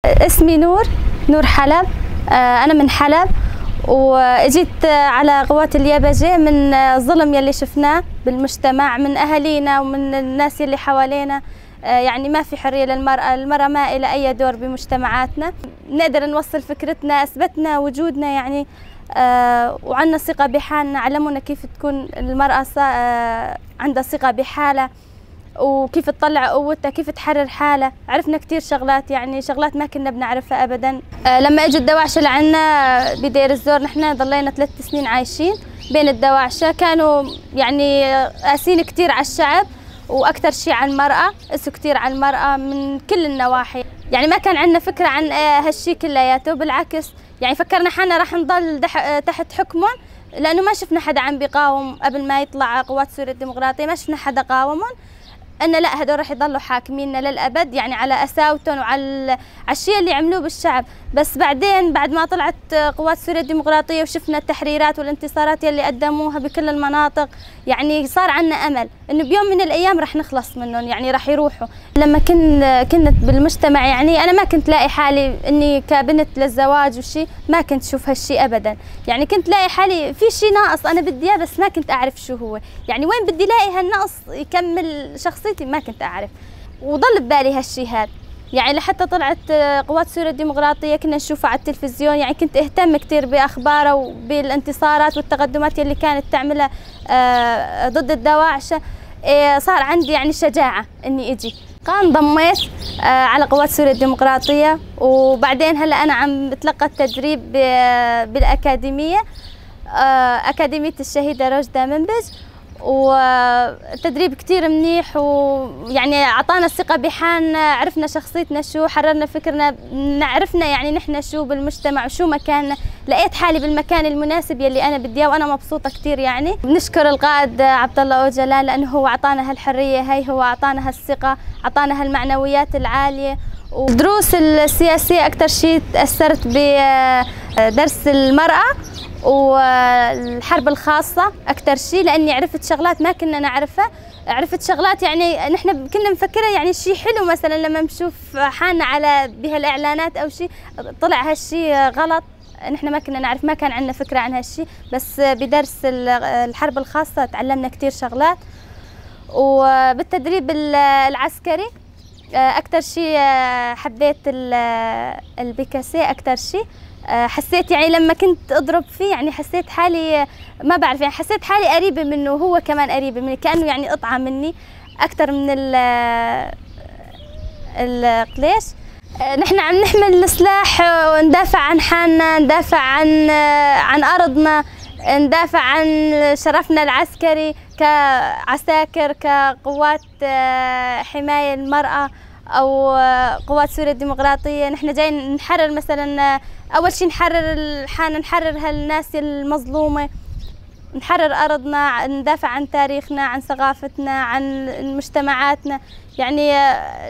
اسمي نور، نور حلب. أنا من حلب وإجيت على قوات اليبجة من الظلم يلي شفناه بالمجتمع من أهالينا ومن الناس يلي حوالينا. يعني ما في حرية للمرأة، المرأة ما إلها أي دور بمجتمعاتنا. نقدر نوصل فكرتنا، أثبتنا وجودنا يعني، وعنا ثقة بحالنا. علمونا كيف تكون المرأة عندها ثقة بحالها وكيف تطلع قوتها، كيف تحرر حالها. عرفنا كثير شغلات، يعني شغلات ما كنا بنعرفها ابدا. لما اجوا الدواعشه لعنا بدير الزور، نحن ضلينا 3 سنين عايشين بين الدواعشه. كانوا يعني قاسين كثير على الشعب، واكثر شيء على المرأة، قسوا كثير على المرأة من كل النواحي. يعني ما كان عندنا فكرة عن هالشيء كلياته، بالعكس يعني فكرنا حالنا راح نضل تحت حكمهم، لانه ما شفنا حدا عم بيقاوم قبل ما يطلع قوات سوريا الديمقراطية، ما شفنا حدا قاومهم. ان لا، هدول رح يضلوا حاكميننا للابد، يعني على قساوتهم وعلى الشيء اللي عملوه بالشعب. بس بعدين بعد ما طلعت قوات سوريا الديمقراطية وشفنا التحريرات والانتصارات اللي قدموها بكل المناطق، يعني صار عندنا امل انه بيوم من الايام رح نخلص منهم، يعني رح يروحوا. لما كنت بالمجتمع يعني انا ما كنت لاقي حالي اني كبنت للزواج وشيء، ما كنت اشوف هالشيء ابدا. يعني كنت لاقي حالي في شيء ناقص انا بدي اياه، بس ما كنت اعرف شو هو، يعني وين بدي لاقي هالنقص يكمل شخصيتي ما كنت أعرف. وضل ببالي هالشي هذا يعني لحتى طلعت قوات سوريا الديمقراطية، كنا نشوفها على التلفزيون. يعني كنت اهتم كثير بأخبارها وبالانتصارات والتقدمات اللي كانت تعملها ضد الدواعشة. صار عندي يعني شجاعة إني أجي. انضميت على قوات سوريا الديمقراطية، وبعدين هلا أنا عم بتلقى التدريب بالأكاديمية، أكاديمية الشهيدة روجدا منبج. والتدريب كتير منيح، ويعني اعطانا الثقة بحالنا، عرفنا شخصيتنا شو، حررنا فكرنا، عرفنا يعني نحن شو بالمجتمع وشو مكاننا. لقيت حالي بالمكان المناسب يلي انا بدي اياه، وانا مبسوطة كتير. يعني بنشكر القائد عبد الله أوجلان لانه هو اعطانا هالحريه هاي، هو اعطانا هالثقه، اعطانا هالمعنويات العالية. والدروس السياسية اكثر شيء تاثرت بدرس المراة والحرب الخاصة أكثر شيء، لأني عرفت شغلات ما كنا نعرفها. عرفت شغلات يعني نحن كنا مفكرة يعني شيء حلو، مثلا لما نشوف حالنا على بهالإعلانات أو شيء، طلع هالشيء غلط، نحن ما كنا نعرف، ما كان عندنا فكرة عن هالشيء. بس بدرس الحرب الخاصة تعلمنا كثير شغلات. وبالتدريب العسكري أكثر شيء حبيت البيكاسيه أكثر شيء. حسيت يعني لما كنت اضرب فيه يعني حسيت حالي ما بعرف، يعني حسيت حالي قريبه منه وهو كمان قريبه مني، كانه يعني قطعه مني اكثر من القليش. نحن عم نحمل السلاح وندافع عن حالنا، ندافع عن ارضنا، ندافع عن شرفنا العسكري كعساكر، كقوات حماية المراة او قوات سوريا الديمقراطية. نحن جايين نحرر مثلا، اول شيء نحرر حالنا، نحرر هالناس المظلومة، نحرر ارضنا، ندافع عن تاريخنا، عن ثقافتنا، عن مجتمعاتنا. يعني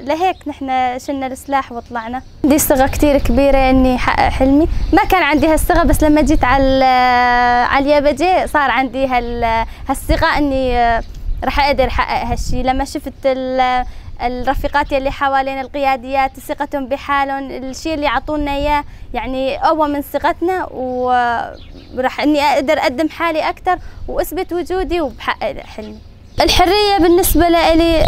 لهيك نحن شلنا السلاح وطلعنا. عندي ثقة كثير كبيرة اني احقق حلمي، ما كان عندي هالثقه، بس لما جيت على اليبجه صار عندي هالثقه اني رح اقدر احقق هالشيء. لما شفت الرفيقات اللي حوالينا، القياديات، ثقتهم بحالهم، الشيء اللي عطونا اياه يعني قوى من ثقتنا، وراح اني اقدر اقدم حالي اكثر واثبت وجودي وبحقق حلمي. الحرية بالنسبة لي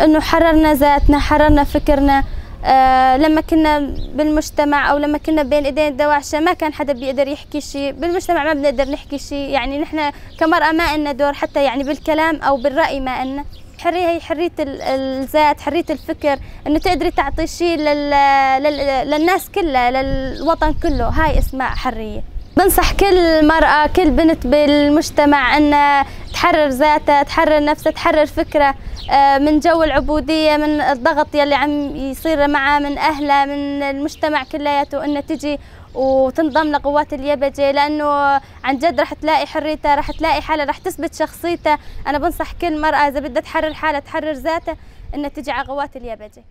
انه حررنا ذاتنا، حررنا فكرنا. لما كنا بالمجتمع او لما كنا بين ايدين الدواعشه ما كان حدا بيقدر يحكي شيء، بالمجتمع ما بنقدر نحكي شيء. يعني نحن كمرأة ما لنا دور حتى يعني بالكلام او بالرأي ما لنا. الحرية هي حرية الذات، حرية الفكر، انه تقدري تعطي شيء للناس كلها، للوطن كله، هاي اسمها حرية. بنصح كل مرأة، كل بنت بالمجتمع انها تحرر ذاتها، تحرر نفسها، تحرر فكرها من جو العبودية، من الضغط يلي عم يصير معها من اهلها، من المجتمع كلياته، انها تجي وتنضم لقوات اليبجة، لأنه عن جد رح تلاقي حريتها، رح تلاقي حالها، رح تثبت شخصيتها. أنا بنصح كل مرأة إذا بدها تحرر حالها، تحرر ذاتها، إنها تجي على قوات اليبجة.